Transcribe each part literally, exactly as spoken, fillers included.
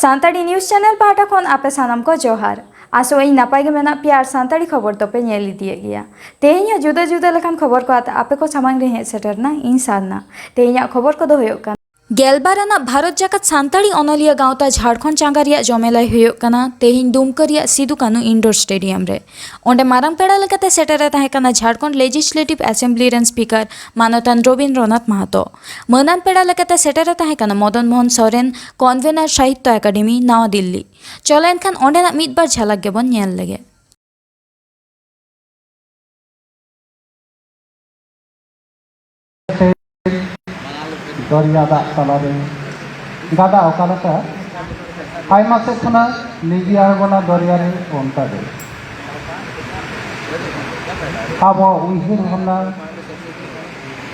Santali news channel ᱯᱟᱦᱴᱟ ᱠᱷᱚᱱ ᱟᱯᱮ ᱥᱟᱱᱟᱢ ᱠᱚ ᱡᱚᱦᱟᱨ᱾ ᱟᱥᱚᱜ ᱟᱹᱧ ᱱᱟᱯᱟᱭ ᱜᱮ ᱢᱮᱱᱟᱜ ᱯᱮᱭᱟ ᱟᱨ ᱥᱟᱱᱛᱟᱲᱤ ᱠᱷᱚᱵᱚᱨ ᱫᱚᱯᱮ ᱧᱮᱞ ᱤᱫᱤᱭᱮᱫ ᱜᱮᱭᱟ᱾ ᱛᱮᱦᱮᱧ ᱦᱚᱸ ᱡᱩᱫᱟᱹ ᱡᱩᱫᱟᱹ ᱞᱮᱠᱟᱱ ᱠᱷᱚᱵᱚᱨ ᱠᱚ ᱟᱛᱮ ᱟᱯᱮ ᱠᱚ ᱥᱟᱢᱟᱝ ᱨᱮ ᱦᱮᱡ ᱥᱮᱴᱮᱨ ᱮᱱᱟ ᱤᱧ ᱥᱟᱨᱱᱟ᱾ ᱛᱮᱦᱮᱧᱟᱜ ᱠᱷᱚᱵᱚᱨ ᱠᱚᱫᱚ ᱦᱩᱭᱩᱜ ᱠᱟᱱᱟ, ᱜᱮᱞᱵᱟᱨ ᱟᱱᱟᱜ ᱵᱷᱟᱨᱚᱛ ᱡᱟᱠᱟᱛ ᱥᱟᱱᱛᱟᱲᱤ ᱚᱱᱚᱞᱤᱭᱟᱹ ᱜᱟᱶᱛᱟ ᱡᱷᱟᱲᱠᱷᱚᱸᱰ ᱪᱟᱸᱜᱟ ᱨᱮᱭᱟᱜ ᱡᱚᱢᱮᱞᱟᱭ ᱦᱩᱭᱩᱜ ᱠᱟᱱᱟ ᱛᱮᱦᱮᱧ ᱫᱩᱢᱠᱟᱹ ᱨᱮᱭᱟᱜ ᱥᱤᱫᱩ ᱠᱟᱹᱱᱩ ᱤᱱᱰᱳᱨ ᱥᱴᱮᱰᱤᱭᱟᱢ ᱨᱮ᱾ ᱚᱸᱰᱮ ᱢᱟᱨᱟᱝ ᱯᱮᱲᱟ ᱞᱮᱠᱟᱛᱮ ᱥᱮᱴᱮᱨ ᱮ ᱛᱟᱦᱮᱸ ᱠᱟᱱᱟ ᱡᱷᱟᱲᱠᱷᱚᱸᱰ ᱞᱮᱡᱤᱥᱞᱮᱴᱤᱵᱷ ᱮᱥᱮᱢᱵᱞᱤ ᱨᱮᱱ ᱥᱯᱤᱠᱟᱨ ᱢᱟᱱᱚᱛᱟᱱ ᱨᱚᱵᱤᱱᱫᱨᱚᱱᱟᱛᱷ ᱢᱟᱦᱟᱛᱚ᱾ ᱢᱟᱹᱱᱟᱱ ᱯᱮᱲᱟ ᱞᱮᱠᱟᱛᱮ ᱥᱮᱴᱮᱨ ᱮ ᱛᱟᱦᱮᱸ ᱠᱟᱱᱟ ᱢᱚᱫᱚᱱ ᱢᱳᱦᱚᱱ ᱥᱚᱨᱮᱱ, ᱠᱚᱱᱵᱷᱮᱱᱟᱨ ᱥᱟᱦᱤᱛᱛᱚ ᱮᱠᱟᱰᱮᱢᱤ, ᱱᱟᱣᱟ ᱫᱤᱞᱞᱤ᱾ ᱪᱚᱞᱚ ᱮᱱᱠᱷᱟᱱ ᱚᱸᱰᱮᱱᱟᱜ ᱢᱤᱫ ᱵᱟᱨ ᱡᱷᱟᱞᱟᱠ ᱜᱮᱵᱚᱱ ᱧᱮᱞ ᱞᱮᱜᱮ᱾ ᱫᱚᱨᱭᱟ ᱫᱟᱜ ᱛᱟᱞᱟᱨᱮ ᱜᱟᱰᱟ ᱚᱠᱟ ᱞᱮᱠᱟ ᱟᱭᱢᱟ ᱥᱮᱫ ᱠᱷᱚᱱᱟᱜ ᱞᱤᱸᱜᱤ ᱟᱬᱜᱚᱱᱟ ᱫᱚᱨᱭᱟ ᱨᱮ, ᱚᱱᱠᱟ ᱜᱮ ᱟᱵᱚ ᱩᱭᱦᱟᱹᱨ ᱵᱷᱟᱵᱽᱱᱟ,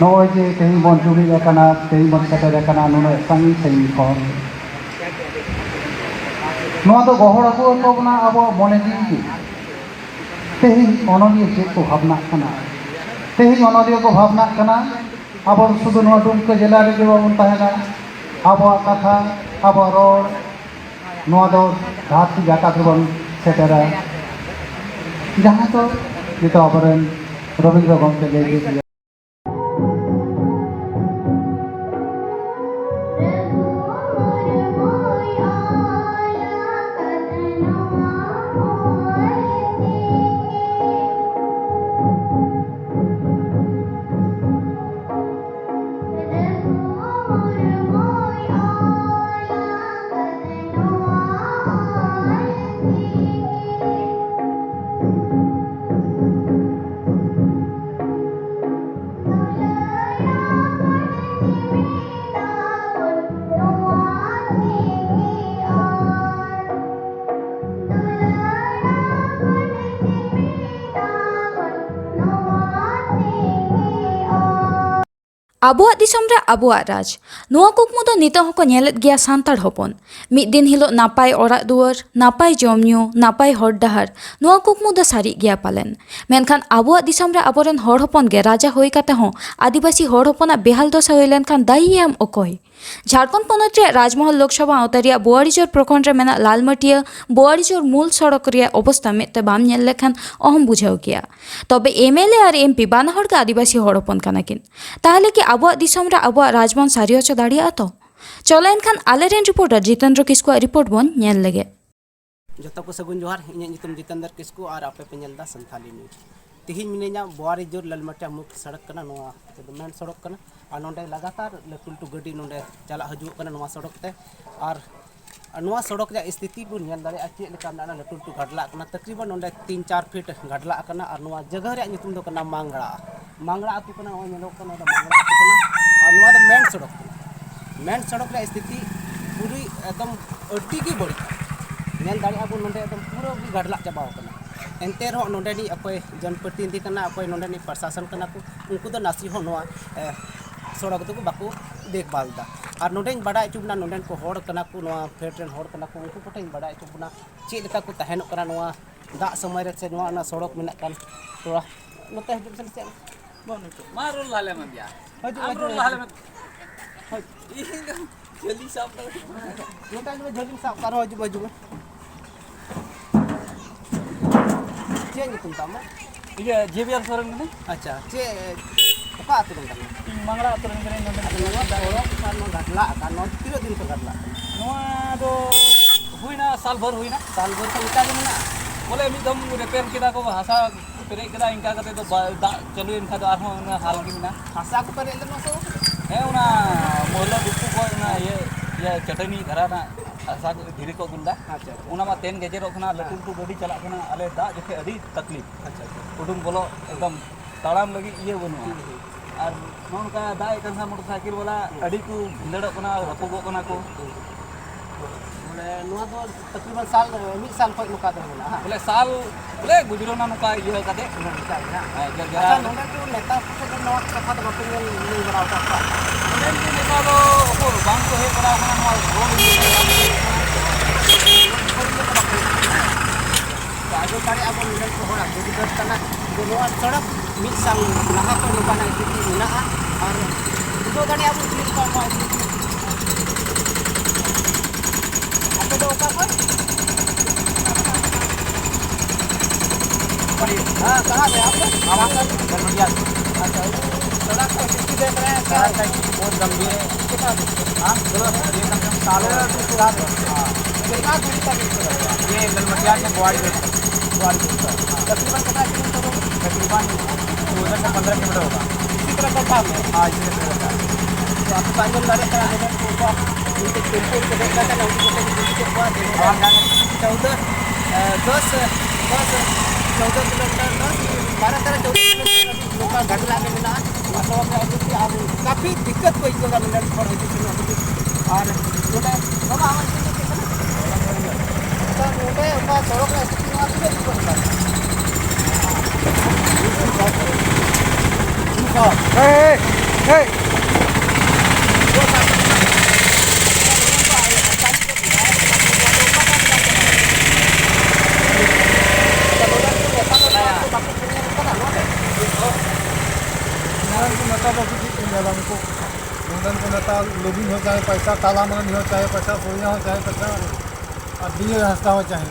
ᱱᱚᱜᱼᱚᱭ ᱡᱮ ᱛᱮᱦᱮᱧ ᱵᱚᱱ ᱡᱩᱢᱤᱫ ᱟᱠᱟᱱᱟ, ᱛᱮᱦᱮᱧ ᱵᱚᱱ ᱥᱮᱴᱮᱨ ᱟᱠᱟᱱᱟ ᱱᱩᱱᱟᱹᱜ ᱥᱟᱺᱜᱤᱧ ᱥᱟᱺᱜᱤᱧ ᱠᱷᱚᱱ, ᱱᱚᱣᱟ ᱫᱚ ᱜᱚᱦᱚᱲ ᱟᱹᱜᱩ ᱟᱠᱚ ᱵᱚᱱᱟ ᱟᱵᱚᱣᱟᱜ ᱢᱚᱱᱮ ᱡᱤᱣᱤ ᱜᱮ᱾ ᱛᱮᱦᱮᱧ ᱚᱱᱚᱞᱤᱭᱟᱹ ᱪᱮᱫ ᱠᱚ ᱵᱷᱟᱵᱽᱱᱟᱜ ᱠᱟᱱᱟ? ᱛᱮᱦᱮᱧ ᱚᱱᱚᱞᱤᱭᱟᱹ ᱠᱚ ᱵᱷᱟᱵᱽᱱᱟᱜ ᱠᱟᱱᱟ, ᱟᱵᱚ ᱥᱩᱫᱷᱩ ᱱᱚᱣᱟ ᱰᱩᱢᱠᱟᱹ ᱡᱮᱞᱟ ᱨᱮᱜᱮ ᱵᱟᱵᱚᱱ ᱛᱟᱦᱮᱱᱟ, ᱟᱵᱚᱣᱟᱜ ᱠᱟᱛᱷᱟ, ᱟᱵᱚᱣᱟᱜ ᱨᱚᱲ, ᱱᱚᱣᱟ ᱫᱚ ᱫᱷᱟᱹᱨᱛᱤ ᱡᱟᱠᱟᱛ ᱨᱮᱵᱚᱱ ᱥᱮᱴᱮᱨᱟ, ᱡᱟᱦᱟᱸ ᱫᱚ ᱱᱤᱛᱚᱜ ᱟᱵᱚᱨᱮᱱ ᱨᱚᱵᱤᱱᱫᱨᱚ ᱜᱚᱢᱠᱮ ᱞᱟᱹᱭ ᱠᱮᱫ ᱜᱮᱭᱟ᱾ ᱟᱵᱚᱣᱟᱜ ᱫᱤᱥᱚᱢ ᱨᱮ ᱟᱵᱚᱣᱟᱜ ᱨᱟᱡᱽ, ᱱᱚᱣᱟ ᱠᱩᱠᱢᱩ ᱫᱚ ᱱᱤᱛᱚᱜ ᱦᱚᱸᱠᱚ ᱧᱮᱞᱮᱫ ᱜᱮᱭᱟ ᱥᱟᱱᱛᱟᱲ ᱦᱚᱯᱚᱱ᱾ ᱢᱤᱫ ᱫᱤᱱ ᱦᱤᱞᱳᱜ ᱱᱟᱯᱟᱭ ᱚᱲᱟᱜ ᱫᱩᱣᱟᱹᱨ, ᱱᱟᱯᱟᱭ ᱡᱚᱢ ᱧᱩ, ᱱᱟᱯᱟᱭ ᱦᱚᱨ ᱰᱟᱦᱟᱨ, ᱱᱚᱣᱟ ᱠᱩᱠᱢᱩ ᱫᱚ ᱥᱟᱹᱨᱤᱜ ᱜᱮᱭᱟ ᱯᱟᱞᱮᱱ᱾ ᱢᱮᱱᱠᱷᱟᱱ ᱟᱵᱚᱣᱟᱜ ᱫᱤᱥᱚᱢ ᱨᱮ ᱟᱵᱚᱨᱮᱱ ᱦᱚᱲ ᱦᱚᱯᱚᱱ ᱜᱮ ᱨᱟᱡᱟ ᱦᱩᱭ ᱠᱟᱛᱮ ᱦᱚᱸ ᱟᱹᱫᱤᱵᱟᱹᱥᱤ ᱦᱚᱲ ᱦᱚᱯᱚᱱᱟᱜ ᱵᱮᱦᱟᱞ ᱫᱚᱥᱟ ᱦᱩᱭ ᱞᱮᱱᱠᱷᱟᱱ ᱫᱟᱭᱤᱭᱟᱢ ᱚᱠᱚᱭ? ᱡᱷᱟᱲᱠᱷᱚᱸᱰ ᱯᱚᱱᱚᱛ ᱨᱮᱭᱟᱜ ᱨᱟᱡᱽᱢᱚᱦᱚᱞ ᱞᱳᱠᱥᱚᱵᱷᱟ ᱟᱣᱛᱟ ᱨᱮᱭᱟᱜ ᱵᱳᱣᱟᱨᱤᱡᱳᱨ ᱯᱨᱚᱠᱷᱚᱸᱰ ᱨᱮ ᱢᱮᱱᱟᱜ ᱞᱟᱞᱢᱟᱹᱴᱤᱭᱟᱹ ᱵᱳᱣᱟᱨᱤᱡᱳᱨ ᱢᱩᱞ ᱥᱚᱲᱚᱠ ᱨᱮᱭᱟᱜ ᱚᱵᱚᱥᱛᱟ ᱢᱮᱫ ᱛᱮ ᱵᱟᱢ ᱧᱮᱞ ᱞᱮᱠᱷᱟᱱ ᱚᱦᱚᱢ ᱵᱩᱡᱷᱟᱹᱣ ᱠᱮᱭᱟ᱾ ᱛᱚᱵᱮ MLA ᱟᱨ MP ᱵᱟᱱᱟ ᱦᱚᱲ ᱜᱮ ᱟᱹᱫᱤᱵᱟᱹᱥᱤ ᱦᱚᱲ ᱦᱚᱯᱚᱱ ᱠᱟᱱᱟ ᱠᱤᱱ᱾ ᱛᱟᱦᱞᱮ ᱠᱤ ᱟᱵᱚᱣᱟᱜ ᱫᱤᱥᱚᱢ ᱨᱮ ᱟᱵᱚᱣᱟᱜ ᱨᱟᱡᱽ ᱵᱚᱱ ᱥᱟᱹᱨᱤ ᱦᱚᱪᱚ ᱫᱟᱲᱮᱭᱟᱜᱼᱟ ᱛᱚ? ᱪᱚᱞᱚ ᱮᱱᱠᱷᱟᱱ ᱟᱞᱮᱨᱮᱱ ᱨᱤᱯᱳᱨᱴᱟᱨ ᱡᱤᱛᱮᱱᱫᱨᱚ ᱠᱤᱥᱠᱩᱣᱟᱜ ᱨᱤᱯᱳᱨᱴ ᱵᱚᱱ ᱧᱮᱞ ᱞᱮᱜᱮ᱾ ᱡᱚᱛᱚ ᱠᱚ ᱥᱟᱹᱜᱩᱱ ᱡᱚᱦᱟᱨ, ᱤᱧᱟᱹᱜ ᱧᱩᱛᱩᱢ ᱡᱤᱛᱮᱱᱫᱨᱚ ᱠᱤᱥᱠᱩ ᱟᱨ ᱟᱯᱮ ᱯᱮ ᱧᱮᱞ ᱮᱫᱟ ᱥᱟᱱᱛᱷᱟᱞᱤ ᱱᱤᱭᱩᱡᱽ᱾ ᱛᱤᱦᱤᱧ ᱢᱤᱱᱟᱹᱧᱟ ᱵᱳᱣᱟᱨᱤᱡᱳᱨ ᱞᱟᱞᱢᱟᱴᱤᱭᱟ ᱢᱩᱠᱷ ᱥᱚᱲᱚᱠ ᱠᱟᱱᱟ, ᱱᱚᱣᱟ ᱛᱮᱫᱚ ᱢᱮᱱ ᱥᱚᱲᱚᱠ ᱠᱟᱱᱟ᱾ ᱟᱨ ᱱᱚᱸᱰᱮ ᱞᱟᱜᱟᱛᱟᱨ ᱞᱟᱹᱴᱩ ᱞᱟᱹᱴᱩ ᱜᱟᱹᱰᱤ ᱱᱚᱸᱰᱮ ᱪᱟᱞᱟᱜ ᱦᱤᱡᱩᱜ ᱠᱟᱱᱟ ᱱᱚᱣᱟ ᱥᱚᱲᱚᱠ ᱛᱮ᱾ ᱟᱨ ᱱᱚᱣᱟ ᱥᱚᱲᱚᱠ ᱨᱮᱭᱟᱜ ᱥᱛᱷᱤᱛᱤ ᱵᱚᱱ ᱧᱮᱞ ᱫᱟᱲᱮᱭᱟᱜᱼᱟ, ᱪᱮᱫ ᱞᱮᱠᱟ ᱢᱮᱱᱟᱜᱼᱟ, ᱞᱟᱹᱴᱩ ᱞᱟᱹᱴᱩ ᱜᱟᱰᱞᱟᱜ ᱠᱟᱱᱟ, ᱛᱟᱠᱨᱤᱵᱟᱱ ᱱᱚᱸᱰᱮ ᱛᱤᱱ ᱪᱟᱨ ᱯᱷᱤᱴ ᱜᱟᱰᱞᱟᱜ ᱠᱟᱱᱟ᱾ ᱟᱨ ᱱᱚᱣᱟ ᱡᱟᱭᱜᱟ ᱨᱮᱭᱟᱜ ᱧᱩᱛᱩᱢ ᱫᱚ ᱠᱟᱱᱟ ᱢᱟᱝᱜᱽᱲᱟ᱾ ᱢᱟᱝᱜᱽᱲᱟ ᱟᱹᱛᱩ ᱠᱟᱱᱟ, ᱱᱚᱜᱼᱚᱭ ᱧᱮᱞᱚᱜ ᱠᱟᱱᱟ, ᱱᱚᱣᱟ ᱫᱚ ᱢᱟᱝᱜᱽᱲᱟ ᱟᱹᱛᱩ ᱠᱟᱱᱟ᱾ ᱟᱨ ᱱᱚᱣᱟ ᱫᱚ ᱢᱮᱱ ᱥᱚᱲᱚᱠ ᱠᱟᱱᱟ᱾ ᱢᱮᱱ ᱥᱚᱲᱚᱠ ᱨᱮᱭᱟᱜ ᱥᱛᱷᱤᱛᱤ ᱯᱩᱨᱟᱹ ᱮᱠᱫᱚᱢ ᱟᱹᱰᱤ ᱜᱮ ᱵᱟᱹᱲᱤᱡ᱾ ᱧᱮᱞ ᱫᱟᱲᱮᱭᱟᱜᱼᱟ ᱵᱚᱱ, ᱱᱚᱸᱰᱮ ᱮᱠᱫᱚᱢ ᱯᱩᱨᱟᱹ ᱜᱮ ᱜᱟᱰᱞᱟᱜ ᱪᱟᱵᱟᱣ ᱠᱟᱱᱟ᱾ ᱮᱱᱛᱮ ᱨᱮᱦᱚᱸ ᱱᱚᱸᱰᱮᱱᱤᱡ ᱚᱠᱚᱭ ᱡᱚᱱᱯᱨᱚᱛᱤᱱᱤᱫᱷᱤ ᱠᱟᱱᱟ, ᱚᱠᱚᱭ ᱱᱚᱸᱰᱮᱱᱤᱡ ᱯᱨᱚᱥᱟᱥᱚᱱ ᱠᱟᱱᱟ ᱠᱚ, ᱩᱱᱠᱩ ᱫᱚ ᱱᱟᱥᱮ ᱦᱚᱸ ᱱᱚᱣᱟ, ᱮ, ᱥᱚᱲᱚᱠ ᱫᱚᱠᱚ ᱵᱟᱠᱚ ᱫᱮᱠᱷᱵᱷᱟᱞ ᱮᱫᱟ᱾ ᱟᱨ ᱱᱚᱸᱰᱮᱧ ᱵᱟᱰᱟᱭ ᱦᱚᱪᱚ ᱵᱚᱱᱟ, ᱱᱚᱸᱰᱮᱱ ᱠᱚ ᱦᱚᱲ ᱠᱟᱱᱟ ᱠᱚ, ᱱᱚᱣᱟ ᱯᱷᱮᱰ ᱨᱮᱱ ᱦᱚᱲ ᱠᱟᱱᱟ ᱠᱚ, ᱩᱱᱠᱩ ᱠᱚᱴᱷᱮᱱ ᱤᱧ ᱵᱟᱰᱟᱭ ᱦᱚᱪᱚ ᱵᱚᱱᱟ ᱪᱮᱫ ᱞᱮᱠᱟ ᱠᱚ ᱛᱟᱦᱮᱱᱚᱜ ᱠᱟᱱᱟ ᱱᱚᱣᱟ ᱫᱟᱜ ᱥᱚᱢᱚᱭ ᱨᱮ, ᱥᱮ ᱱᱚᱣᱟ ᱚᱱᱟ ᱥᱚᱲᱚᱠ ᱢᱮᱱᱟᱜ ᱠᱟᱱ᱾ ᱛᱷᱚᱲᱟ ᱱᱚᱛᱮ ᱦᱤᱡᱩᱜ ᱥᱮ ᱪᱮᱫ? ᱵᱟᱹᱱᱩᱜ ᱪᱚ᱾ ᱢᱟ ᱨᱚᱲ ᱞᱟᱦᱟ ᱞᱮ ᱢᱮ ᱭᱟ᱾ ᱦᱤᱡᱩᱜ, ᱟᱢ ᱦᱤᱡᱩᱜ, ᱨᱚᱲ ᱞᱟᱦᱟ ᱞᱮ ᱦᱤᱡᱩᱜ᱾ ᱢᱮ᱾ ᱦᱳᱭ᱾ ᱤᱧ ᱫᱚ ᱡᱷᱟᱹᱞᱤ ᱥᱟᱵ ᱠᱟᱛᱮ᱾ ᱱᱚᱛᱮ ᱦᱤᱡᱩᱜ ᱢᱮ, ᱡᱷᱟᱹᱞᱤᱢ ᱥᱟᱵ ᱠᱟᱜ ᱨᱮᱦᱚᱸ ᱦᱤᱡᱩᱜ ᱢᱮ, ᱦᱤᱡᱩᱜ ᱢᱮ᱾ ᱪᱮᱫ ᱧᱩᱛᱩᱢ ᱛᱟᱢ? ᱤᱭᱟᱹ, ᱡᱮᱵᱤᱟᱨ ᱥᱚᱨᱮᱱ ᱠᱟᱹᱱᱟᱹᱧ᱾ ᱟᱪᱪᱷᱟ, ᱪᱮᱫ, ᱚᱠᱟ ᱟᱹᱛᱩ ᱨᱮᱱ ᱠᱟᱱᱟᱢ? ᱤᱧ ᱢᱟᱝᱜᱽᱲᱟ ᱟᱹᱛᱩ ᱨᱮᱱ ᱠᱟᱹᱱᱟᱹᱧ, ᱱᱚᱰᱮ ᱟᱫᱚ ᱱᱚᱣᱟ ᱥᱚᱲᱚᱠ ᱟᱨ ᱱᱚᱣᱟ ᱜᱷᱟᱰᱞᱟᱜ ᱟᱠᱟᱱ, ᱱᱚᱣᱟ ᱛᱤᱱᱟᱹᱜ ᱫᱤᱱ ᱠᱷᱚᱱ ᱜᱷᱟᱰᱞᱟᱜ ᱠᱟᱱᱟ? ᱱᱚᱣᱟ ᱫᱚ ᱦᱩᱭᱱᱟ, ᱥᱟᱞ ᱵᱷᱳᱨ ᱦᱩᱭᱱᱟ᱾ ᱥᱟᱞ ᱵᱷᱳᱨ ᱠᱷᱚᱱ ᱚᱱᱠᱟ ᱜᱮ ᱢᱮᱱᱟᱜᱼᱟ? ᱵᱚᱞᱮ, ᱢᱤᱫ ᱫᱚᱢ ᱨᱮᱯᱮᱭᱟᱨ ᱠᱮᱫᱟ ᱠᱚ, ᱦᱟᱥᱟ ᱯᱮᱨᱮᱡ ᱠᱮᱫᱟ, ᱤᱱᱠᱟ ᱠᱟᱛᱮ ᱫᱚ ᱵᱟ-, ᱫᱟᱜ ᱪᱟᱹᱞᱩᱭᱮᱱ ᱠᱷᱟᱱ ᱫᱚ ᱟᱨᱦᱚᱸ ᱚᱱᱟ ᱦᱟᱞ ᱜᱮ ᱢᱮᱱᱟᱜᱼᱟ᱾ ᱦᱟᱥᱟ ᱠᱚ ᱯᱮᱨᱮᱡ ᱞᱮᱱᱟ ᱥᱮ? ᱦᱮᱸ, ᱚᱱᱟ ᱢᱚᱦᱞᱟ ᱰᱩᱠᱩ ᱠᱷᱚᱱ ᱚᱱᱟ ᱤᱭᱟᱹ, ᱤᱭᱟᱹ ᱪᱟᱹᱴᱟᱹᱱᱤ ᱫᱷᱟᱨᱟ ᱨᱮᱱᱟᱜ ᱦᱟᱥᱟ ᱠᱚ, ᱫᱷᱤᱨᱤ ᱠᱚ ᱟᱹᱜᱩ ᱞᱮᱫᱟ᱾ ᱟᱪᱪᱷᱟ, ᱟᱪᱪᱷᱟ᱾ ᱚᱱᱟ ᱢᱟ ᱛᱮᱱ ᱜᱮᱡᱮᱨᱚᱜ ᱠᱟᱱᱟ, ᱞᱟᱹᱴᱩ ᱦᱮᱸ᱾ ᱞᱟᱹᱴᱩ ᱜᱟᱹᱰᱤ ᱪᱟᱞᱟᱜ ᱠᱟᱱᱟ, ᱟᱞᱮ ᱫᱟᱜ ᱡᱚᱠᱷᱮᱡ ᱟᱹᱰᱤ ᱛᱟᱠᱞᱤᱯ᱾ ᱟᱪᱪᱷᱟ, ᱟᱪᱪᱷᱟ᱾ ᱩᱰᱩᱝ ᱵᱚᱞᱚᱜ ᱮᱠᱫᱚᱢ ᱛᱟᱲᱟᱢ ᱞᱟᱹᱜᱤᱫ ᱤᱭᱟᱹ ᱵᱟᱹᱱᱩᱜᱼᱟ᱾ ᱦᱩᱸ, ᱦᱩᱸ᱾ ᱟᱨ ᱱᱚᱜᱼᱚ ᱱᱚᱝᱠᱟ ᱫᱟᱜ ᱮᱫ ᱠᱟᱱ ᱠᱷᱟᱱ ᱢᱚᱴᱚᱨ ᱥᱟᱭᱠᱮᱞ ᱵᱟᱞᱟ ᱦᱩᱸ᱾ ᱟᱹᱰᱤ ᱠᱚ ᱵᱷᱤᱸᱫᱟᱹᱲᱚᱜ ᱠᱟᱱᱟ, ᱨᱟᱹᱯᱩᱫᱚᱜ ᱠᱟᱱᱟ ᱠᱚ᱾ ᱦᱩᱸ, ᱦᱩᱸ᱾ ᱢᱟᱱᱮ ᱱᱚᱣᱟ ᱫᱚ ᱛᱟᱠᱨᱤᱵᱟᱱ ᱥᱟᱞ, ᱢᱤᱫ ᱥᱟᱞ ᱠᱷᱚᱱ ᱱᱚᱝᱠᱟ ᱫᱚ ᱢᱮᱱᱟᱜᱼᱟ, ᱦᱟᱸ? ᱵᱚᱞᱮ ᱥᱟᱞ, ᱵᱚᱞᱮ ᱜᱩᱡᱨᱟᱹᱣ ᱱᱟ ᱱᱚᱝᱠᱟ ᱤᱭᱟᱹ ᱠᱟᱛᱮ᱾ ᱦᱮᱸ, ᱱᱚᱝᱠᱟ ᱜᱮ, ᱦᱟᱸ? ᱦᱮᱸ, ᱡᱚ-, ᱡᱚᱦᱟᱨ᱾ ᱟᱪᱪᱷᱟ, ᱱᱚᱰᱮ ᱠᱚ ᱱᱮᱛᱟ ᱠᱚ ᱴᱷᱮᱱ ᱫᱚ ᱱᱚᱣᱟ ᱠᱟᱛᱷᱟ ᱫᱚ ᱵᱟᱯᱮ ᱧᱮᱞ, ᱧᱮᱞ ᱵᱟᱲᱟ ᱟᱠᱟᱫ ᱠᱚᱣᱟ? ᱱᱚᱰᱮᱱ ᱠᱚ ᱱᱮᱛᱟ ᱫᱚ ᱩᱠᱩᱨ ᱵᱟᱝ ᱠᱚ ᱦᱮᱡ ᱵᱟᱲᱟ ᱟᱠᱟᱱᱟ ᱱᱚᱣᱟ ᱨᱳᱰ ᱤᱭᱟᱹ ᱨᱮ᱾ ᱛᱚ, ᱟᱸᱡᱚᱢ ᱫᱟᱲᱮᱭᱟᱜᱼᱟ ᱵᱚᱱ ᱱᱚᱰᱮᱱ ᱠᱚ ᱦᱚᱲᱟᱜ ᱫᱩᱠ ᱫᱚᱨᱫ ᱠᱟᱱᱟ ᱡᱮ ᱱᱚᱣᱟ ᱥᱚᱲᱚᱠ ᱢᱤᱫ ᱥᱟᱞ ᱞᱟᱦᱟ ᱠᱷᱚᱱ ᱱᱚᱝᱠᱟᱱᱟᱜ ᱥᱛᱷᱤᱛᱤ ᱢᱮᱱᱟᱜᱼᱟ᱾ ᱟᱨ ᱵᱩᱡᱷᱟᱹᱣ ᱫᱟᱲᱮᱭᱟᱜᱼᱟ ᱵᱚᱱ ᱪᱮᱫ ᱞᱮᱠᱟ ᱱᱚᱣᱟ ᱥᱛᱷᱤᱛᱤ तो का कोई? हाँ, कहाँ से आप लोग? हम कहाँ से? गलमटिया से। अच्छा, ये सड़क का स्थिति देख रहे हैं, क्या सड़क का है? स्थिति बहुत गंभीर है। कितना दूर? हाँ? चलो, ये कम से कम साल हो गए। साल हो गए। हाँ। कितना दूरी तक ये सड़क है? ये गलमटिया से ग्वाड़ीगंज तक। ग्वाड़ीगंज तक। हाँ। तकरीबन कितना किलोमीटर होगा? तकरीबन चौदह से पंद्रह किलोमीटर होगा। इसी तरह गड्ढा में? हाँ, इसी तरह गड्ढा। तो आप कांचन गाड़ी करा देते हैं, तो उनको आप उनके टेम्पो उनको देखना था ना, उनकी जैसे कि दिल्ली के पास है। हाँ, जाने। चौदह, अ, दस, दस, चौदह किलोमीटर, दस, बारह, तेरह, चौदह किलोमीटर अभी लोग का गड्ढा में मिला। मतलब, अभी आप काफ़ी दिक्कत को इतना मिला, और ᱱᱚᱰᱮ ᱱᱚᱣᱟ ᱟᱢᱟᱜ ᱧᱩᱛᱩᱢ ᱫᱚ ᱪᱮᱫ ᱠᱟᱱᱟ? ᱥᱟᱨ, ᱱᱚᱰᱮ ᱚᱠᱟ ᱥᱚᱲᱚᱠ ᱨᱮᱭᱟᱜ ᱥᱛᱷᱤᱛᱤ ᱱᱚᱣᱟ ᱛᱤᱱᱟᱹᱜ ᱫᱤᱱ ᱠᱷᱚᱱ ᱱᱚᱝᱠᱟ? ᱦᱮᱸ, ᱦᱮᱸ, ᱦᱮᱸ᱾ ᱱᱚᱣᱟ ᱠᱚ ᱱᱮᱛᱟ ᱫᱚ ᱪᱮᱫ ᱠᱚ ᱧᱮᱞᱟ ᱩᱱᱠᱩ? ᱱᱚᱰᱮᱱ ᱠᱚ ᱱᱮᱛᱟ ᱞᱩᱵᱤ ᱦᱚᱸ ᱪᱟᱦᱮ ᱯᱚᱭᱥᱟ, ᱛᱟᱞᱟ ᱢᱟᱹᱱ ᱦᱚᱸ ᱪᱟᱦᱮ ᱯᱚᱭᱥᱟ, ᱥᱚᱨᱤᱭᱟ ᱦᱚᱸ ᱪᱟᱦᱮ ᱯᱚᱭᱥᱟ, ᱟᱨ ᱵᱤᱡᱚᱭ ᱦᱟᱸᱥᱫᱟ ᱦᱚᱸ ᱪᱟᱦᱮ᱾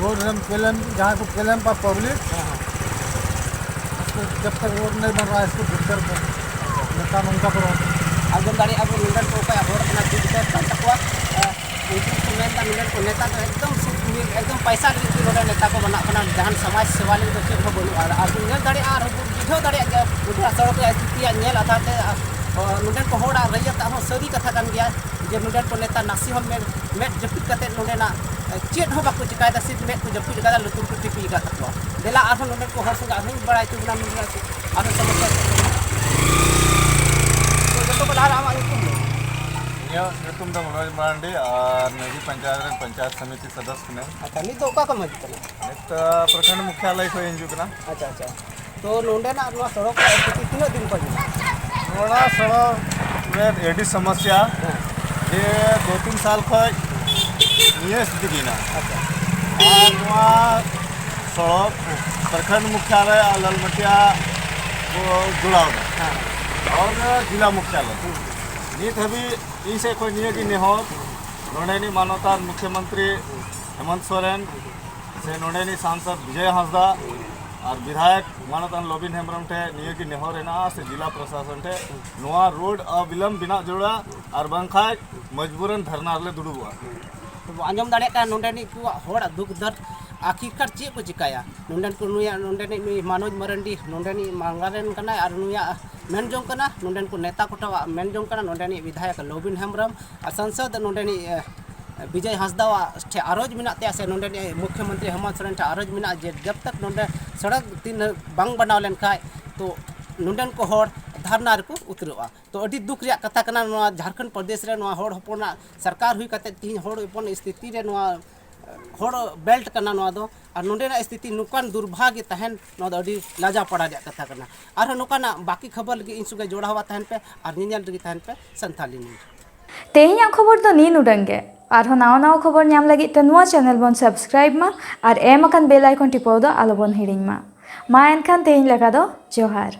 ᱨᱳᱰ ᱨᱮᱢ ᱠᱷᱮᱞᱮᱢ, ᱡᱟᱦᱟᱸᱭ ᱠᱚ ᱠᱷᱮᱞᱮᱢ ᱯᱟ ᱯᱟᱵᱽᱞᱤᱠ, ᱦᱮᱸ, ᱦᱮᱸ᱾ ᱩᱥᱠᱳ ᱡᱟᱵ ᱛᱟᱠ ᱨᱳᱰ ᱱᱟᱦᱤᱸ ᱵᱟᱱ ᱨᱟᱦᱟ ᱦᱟᱭ, ᱩᱥᱠᱳ ᱵᱷᱤᱛᱚᱨ ᱠᱚ ᱱᱮᱛᱟ ᱱᱚᱝᱠᱟ ᱠᱚ ᱨᱚᱲ᱾ ᱟᱸᱡᱚᱢ ᱫᱟᱲᱮᱭᱟᱜᱼᱟ ᱵᱚᱱ, ᱱᱚᱰᱮᱱ ᱠᱚ ᱚᱠᱚᱭᱟᱜ ᱦᱚᱲ ᱠᱟᱱᱟ, ᱵᱤᱡᱚᱭ ᱠᱟᱱ ᱛᱟᱠᱚᱣᱟ᱾ ᱩᱱᱠᱩ ᱠᱚ ᱢᱮᱱᱫᱟ, ᱱᱚᱰᱮᱱ ᱠᱚ ᱱᱮᱛᱟ ᱫᱚ ᱮᱠᱫᱚᱢ ᱥᱩᱫ ᱢᱤᱞ, ᱮᱠᱫᱚᱢ ᱯᱟᱭᱥᱟ ᱞᱟᱹᱜᱤᱫ ᱜᱮ ᱱᱚᱰᱮ ᱱᱮᱛᱟ ᱠᱚ ᱵᱮᱱᱟᱜ ᱠᱟᱱᱟ, ᱡᱟᱦᱟᱱ ᱥᱚᱢᱟᱡᱽ ᱥᱮᱵᱟ ᱞᱟᱹᱜᱤᱫ ᱫᱚ ᱪᱮᱫ ᱦᱚᱸ ᱵᱟᱹᱱᱩᱜᱼᱟ᱾ ᱟᱨ ᱟᱵᱚ ᱧᱮᱞ ᱫᱟᱲᱮᱭᱟᱜᱼᱟ, ᱟᱨ ᱟᱵᱚ ᱵᱩᱡᱷᱟᱹᱣ ᱫᱟᱲᱮᱭᱟᱜ ᱜᱮᱭᱟ, ᱱᱚᱰᱮ ᱥᱚᱲᱚᱠ ᱨᱮᱭᱟᱜ ᱥᱛᱷᱤᱛᱤᱭᱟᱜ ᱧᱮᱞ ᱟᱫᱷᱟᱨ ᱛᱮ, ᱟᱨ, ᱚ, ᱱᱚᱰᱮᱱ ᱠᱚ ᱦᱚᱲᱟᱜ ᱨᱟᱹᱭᱟᱹᱛᱟᱜ ᱦᱚᱸ ᱥᱟᱹᱨᱤ ᱠᱟᱛᱷᱟ ᱠᱟᱱ ᱜᱮᱭᱟ ᱡᱮ ᱱᱚᱰᱮᱱ ᱠᱚ ᱱᱮᱛᱟ ᱱᱟᱥᱮ ᱦᱚᱸ ᱢᱮᱫ, ᱢᱮᱫ ᱡᱟᱹᱯᱤᱫ ᱠᱟᱛᱮᱫ ᱱᱚᱰᱮᱱᱟᱜ, ᱮ, ᱪᱮᱫ ᱦᱚᱸ ᱵᱟᱠᱚ ᱪᱤᱠᱟᱭᱮᱫᱟ, ᱥᱤᱨᱯ ᱢᱮᱫ ᱠᱚ ᱡᱟᱹᱯᱤᱫ ᱟᱠᱟᱫᱟ, ᱞᱩᱛᱩᱨ ᱠᱚ ᱴᱤᱯᱤ ᱟᱠᱟᱫ ᱛᱟᱠᱚᱣᱟ᱾ ᱫᱮᱞᱟ ᱟᱨᱦᱚᱸ ᱱᱚᱰᱮᱱ ᱠᱚ ᱦᱚᱲ ᱥᱚᱸᱜᱮ ᱟᱨᱦᱚᱸᱧ ᱵᱟᱲᱟᱭ ᱦᱚᱪᱚ ᱵᱚᱱᱟ, ᱱᱚᱰᱮᱱᱟᱜ ᱪᱮᱫ ᱟᱨᱦᱚᱸ ᱥᱚᱢᱚᱥᱥᱟ ᱪᱮᱫ ᱠᱚ ᱢᱮᱱᱟᱜᱼᱟ᱾ ᱛᱚ, ᱡᱚᱛᱚ ᱠᱷᱚᱱ ᱞᱟᱦᱟ ᱨᱮ ᱟᱢᱟᱜ ᱧᱩᱛᱩᱢ ᱫᱚ? ᱤᱧᱟᱹᱜ ᱧᱩᱛᱩᱢ ᱫᱚ ᱢᱚᱱᱳᱡᱽ ᱢᱟᱨᱟᱱᱰᱤ ᱟᱨ ᱱᱟᱹᱜᱤ ᱯᱚᱧᱪᱟᱭᱮᱛ ᱨᱮᱱ ᱯᱚᱧᱪᱟᱭᱮᱛ ᱥᱚᱢᱤᱛᱤ ᱥᱚᱫᱚᱥᱥᱚ ᱠᱟᱹᱱᱟᱹᱧ᱾ ᱟᱪᱪᱷᱟ, ᱱᱤᱛ ᱫᱚ ᱚᱠᱟ ᱠᱷᱚᱱ ᱦᱤᱡᱩᱜ ᱠᱟᱱᱟ? ᱱᱤᱛ, ᱟ, ᱯᱨᱚᱠᱷᱚᱸᱰ ᱢᱩᱠᱷᱭᱟᱞᱚᱭ ᱠᱷᱚᱱ ᱦᱤᱡᱩᱜ ᱠᱟᱱᱟ᱾ ᱟᱪᱪᱷᱟ, ᱟᱪᱪᱷᱟ᱾ ᱛᱚ, ᱱᱚᱰᱮᱱᱟᱜ ᱱᱚᱣᱟ ᱥᱚᱲᱚᱠ ᱨᱮᱭᱟᱜ ᱥᱛᱷᱤᱛᱤ ᱛᱤᱱᱟᱹᱜ ᱫᱤᱱ ᱠᱷᱚᱱ ᱢᱮᱱᱟᱜᱼᱟ? ᱱᱚᱣᱟ ᱥᱚᱲᱚᱠ ᱨᱮ ᱟᱹᱰᱤ ᱥᱚᱢᱚᱥᱥᱟ, ᱦᱮᱸ᱾ ᱡᱮ ᱫᱩ ᱛᱤᱱ ᱥᱟᱞ ᱠᱷᱚᱱ ᱱᱤᱭᱟᱹ ᱥᱛᱷᱤᱛᱤ ᱜᱮ ᱦᱮᱱᱟᱜᱼᱟ᱾ ᱟᱪᱪᱷᱟ᱾ ᱟᱨ ᱱᱚᱣᱟ ᱥᱚᱲᱚᱠ, ᱦᱮᱸ, ᱯᱨᱚᱠᱷᱚᱸᱰ ᱢᱩᱠᱷᱭᱟᱞᱚᱭ ᱟᱨ ᱞᱟᱞᱢᱟᱴᱤᱭᱟ ᱠᱚ ᱡᱚᱲᱟᱣ ᱮᱫᱟ᱾ ᱦᱮᱸ᱾ ᱟᱨ ᱡᱮᱞᱟ ᱢᱩᱠᱷᱭᱟᱞᱚᱭ᱾ ᱦᱩᱸ᱾ ᱱᱤᱛ ᱦᱟᱹᱵᱤᱡ ᱤᱧ ᱥᱮᱫ ᱠᱷᱚᱱ ᱱᱤᱭᱟᱹ ᱜᱮ ᱱᱮᱦᱚᱨ, ᱱᱚᱰᱮᱱᱤᱡ ᱢᱟᱱᱚᱛᱟᱱ ᱢᱩᱠᱷᱭᱚᱢᱚᱱᱛᱨᱤ ᱦᱮᱢᱚᱱᱛ ᱥᱚᱨᱮᱱ ᱥᱮ ᱱᱚᱰᱮᱱᱤᱡ ᱥᱟᱝᱥᱚᱫ ᱵᱤᱡᱚᱭ ᱦᱟᱸᱥᱫᱟ ᱟᱨ ᱵᱤᱫᱷᱟᱭᱚᱠ ᱢᱟᱱᱚᱛᱟᱱ ᱞᱚᱵᱤᱱ ᱦᱮᱢᱵᱨᱚᱢ ᱴᱷᱮᱱ ᱱᱤᱭᱟᱹ ᱜᱮ ᱱᱮᱦᱚᱨ ᱦᱮᱱᱟᱜᱼᱟ ᱥᱮ ᱡᱤᱞᱟ ᱯᱨᱚᱥᱟᱥᱚᱱ ᱴᱷᱮᱱ, ᱱᱚᱣᱟ ᱨᱳᱰ ᱚᱵᱤᱞᱚᱢ ᱵᱮᱱᱟᱣ ᱡᱟᱹᱨᱩᱲᱟ, ᱟᱨ ᱵᱟᱝᱠᱷᱟᱡ ᱢᱚᱡᱽᱵᱩᱨᱟᱱ ᱫᱷᱟᱨᱱᱟ ᱨᱮᱞᱮ ᱫᱩᱲᱩᱵᱚᱜᱼᱟ᱾ ᱛᱚᱵᱚ ᱟᱸᱡᱚᱢ ᱫᱟᱲᱮᱭᱟᱜ ᱠᱟᱱᱟ ᱱᱚᱰᱮᱱᱤᱡ ᱠᱚᱣᱟᱜ ᱦᱚᱲᱟᱜ ᱫᱩᱠ ᱫᱟᱨᱫ, ᱟᱹᱠᱷᱤᱨᱠᱟᱨ ᱪᱮᱫ ᱠᱚ ᱪᱤᱠᱟᱹᱭᱟ᱾ ᱱᱚᱰᱮᱱ ᱠᱚ ᱱᱩᱭᱟᱜ, ᱱᱚᱰᱮᱱᱤᱡ ᱱᱩᱭ ᱢᱟᱱᱳᱡᱽ ᱢᱟᱨᱟᱱᱰᱤ ᱱᱚᱰᱮᱱᱤᱡ ᱢᱟᱝᱜᱟᱨᱮᱱ ᱠᱟᱱᱟᱭ, ᱟᱨ ᱱᱩᱭᱟᱜ ᱢᱮᱱ ᱡᱚᱝ ᱠᱟᱱᱟ, ᱱᱚᱰᱮᱱ ᱠᱚ ᱱᱮᱛᱟ ᱠᱚᱴᱷᱟᱣᱟᱜ ᱢᱮᱱ ᱡᱚᱝ ᱠᱟᱱᱟ, ᱱᱚᱰᱮᱱᱤᱡ ᱵᱤᱫᱷᱟᱭᱚᱠ ᱞᱚᱵᱤᱱ ᱦᱮᱢᱵᱨᱚᱢ ᱟᱨ ᱥᱟᱝᱥᱚᱫ ᱱᱚᱰᱮᱱᱤᱡ, ᱮ, ᱵᱤᱡᱚᱭ ᱦᱟᱸᱥᱫᱟᱣᱟᱜ ᱴᱷᱮᱱ ᱟᱨᱚᱡᱽ ᱢᱮᱱᱟᱜ ᱛᱟᱭᱟ ᱥᱮ ᱱᱚᱰᱮᱱᱤᱡ ᱢᱩᱠᱷᱭᱚᱢᱚᱱᱛᱨᱤ ᱦᱮᱢᱚᱱᱛ ᱥᱚᱨᱮᱱ ᱴᱷᱮᱱ ᱟᱨᱚᱡᱽ ᱢᱮᱱᱟᱜᱼᱟ ᱡᱮ ᱡᱟᱵ ᱛᱟᱠ ᱱᱚᱰᱮ ᱥᱚᱲᱚᱠ ᱛᱤᱱ ᱵᱟᱝ ᱵᱮᱱᱟᱣ ᱞᱮᱱᱠᱷᱟᱡ ᱛᱚ ᱱᱚᱰᱮᱱ ᱠᱚ ᱦᱚᱲ ᱫᱷᱟᱨᱱᱟ ᱨᱮᱠᱚ ᱩᱛᱨᱟᱹᱜᱼᱟ᱾ ᱛᱚ ᱟᱹᱰᱤ ᱫᱩᱠ ᱨᱮᱭᱟᱜ ᱠᱟᱛᱷᱟ ᱠᱟᱱᱟ, ᱱᱚᱣᱟ ᱡᱷᱟᱲᱠᱷᱚᱸᱰ ᱯᱨᱚᱫᱮᱥ ᱨᱮ ᱱᱚᱣᱟ ᱦᱚᱲ ᱦᱚᱯᱚᱱᱟᱜ ᱥᱚᱨᱠᱟᱨ ᱦᱩᱭ ᱠᱟᱛᱮ ᱛᱤᱦᱤᱧ ᱦᱚᱲ ᱦᱚᱯᱚᱱ ᱥᱛᱷᱤᱛᱤ ᱨᱮ ᱱᱚᱣᱟ ᱦᱚᱲ ᱵᱮᱞᱴ ᱠᱟᱱᱟ ᱱᱚᱣᱟ ᱫᱚ, ᱟᱨ ᱱᱚᱰᱮᱱᱟᱜ ᱥᱛᱷᱤᱛᱤ ᱱᱚᱝᱠᱟᱱ ᱫᱩᱨᱵᱷᱟᱜᱽ ᱜᱮ ᱛᱟᱦᱮᱱ, ᱱᱚᱣᱟ ᱫᱚ ᱟᱹᱰᱤ ᱞᱟᱡᱟᱣ ᱯᱟᱲᱟᱣ ᱨᱮᱭᱟᱜ ᱠᱟᱛᱷᱟ ᱠᱟᱱᱟ᱾ ᱟᱨᱦᱚᱸ ᱱᱚᱝᱠᱟᱱᱟᱜ ᱵᱟᱹᱠᱤ ᱠᱷᱚᱵᱚᱨ ᱞᱟᱹᱜᱤᱫ ᱤᱧ ᱥᱚᱸᱜᱮ ᱡᱚᱲᱟᱣ ᱛᱟᱦᱮᱱ ᱯᱮ ᱟᱨ ᱧᱮᱧᱮᱞ ᱨᱮᱜᱮ ᱛᱟᱦᱮᱱ ᱯᱮ ᱥᱟᱱᱛᱷᱟᱞᱤ ᱱᱤᱭᱩᱡᱽ᱾ ᱛᱮᱦᱮᱧᱟᱜ ᱠᱷᱚᱵᱚᱨ ᱫᱚ ᱱᱤᱱ ᱩᱰᱟᱹᱝ ᱜᱮ᱾ ᱟᱨᱦᱚᱸ ᱱᱟᱣᱟ ᱱᱟᱣᱟ ᱠᱷᱚᱵᱚᱨ ᱧᱟᱢ ᱞᱟᱹᱜᱤᱫ ᱛᱮ ᱱᱚᱣᱟ ᱪᱮᱱᱮᱞ ᱵᱚᱱ ᱥᱟᱵᱥᱠᱨᱟᱭᱤᱵ ᱢᱟ ᱟᱨ ᱮᱢ ᱟᱠᱟᱱ ᱵᱮᱞ ᱟᱭᱠᱚᱱ ᱴᱤᱯᱟᱹᱣ ᱫᱚ ᱟᱞᱚ ᱵᱚᱱ ᱦᱤᱲᱤᱧ ᱢᱟ᱾ ᱢᱟ ᱮᱱᱠᱷᱟᱱ ᱛᱮᱦᱮᱧ ᱞᱮᱠᱟ ᱫᱚ ᱡᱚᱦᱟᱨ᱾